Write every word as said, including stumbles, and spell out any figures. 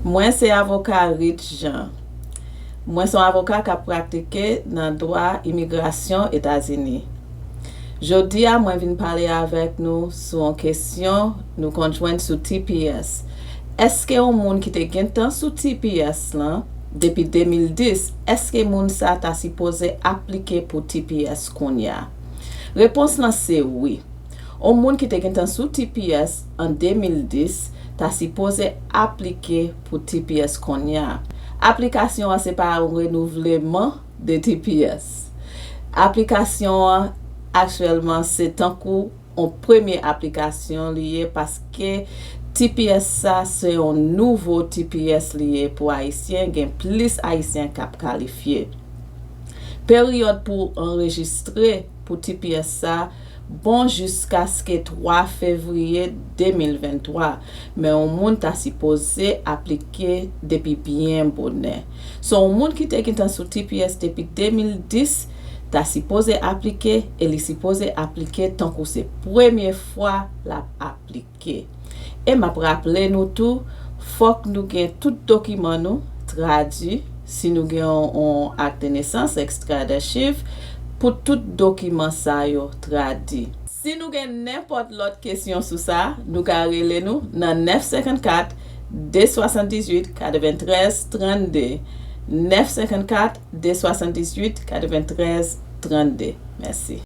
Mwen se avoka Rit Jean. Mwen se yon avoka k ap pratike nan dwa imigrasyon Etazini. Jodi a, mwen vin pale avèk nou sou yon kesyon nou konn jwenn sou T P S. Èske yon moun ki te gentan sou T P S lan depi de mil dis, èske moun sa ta sipoze aplike pou T P S kounye a? Repons lan se wi. Yon moun ki te gentan sou T P S an de mil dis ta sipoze aplike pou T P S kounye a. Aplikasyon an se pa yon renouvleman de T P S. Aplikasyon an aktyèlman se tankou yon premye aplikasyon li ye paske T P S sa se yon nouvo T P S li ye pou Ayisyen, gen plis Ayisyen k ap kalifye. Peryòd pou anrejistre pou T P S sa bon jiskaske twa fevriye de mil venntwa, men yon moun ta sipoze aplike depi byen bonè. So, yon moun ki te gentan sou T P S depi de mil dis ta sipoze aplike e li sipoze aplike tankou se premye fwa l ap aplike. E m ap raple nou tou, fòk nou gen tout dokiman nou tradui, si nou gen yon, yon ak de nesans, extrait d'archives, pou tout dokiman sa yo tradui. Si nou gen nenpòt lòt kesyon sou sa, nou ka rele nou nan nèf senkannkat, de swasanndizuit, katreventrèz, trannde. Nèf senkannkat, de swasanndizuit, katreventrèz, trannde. Mèsi.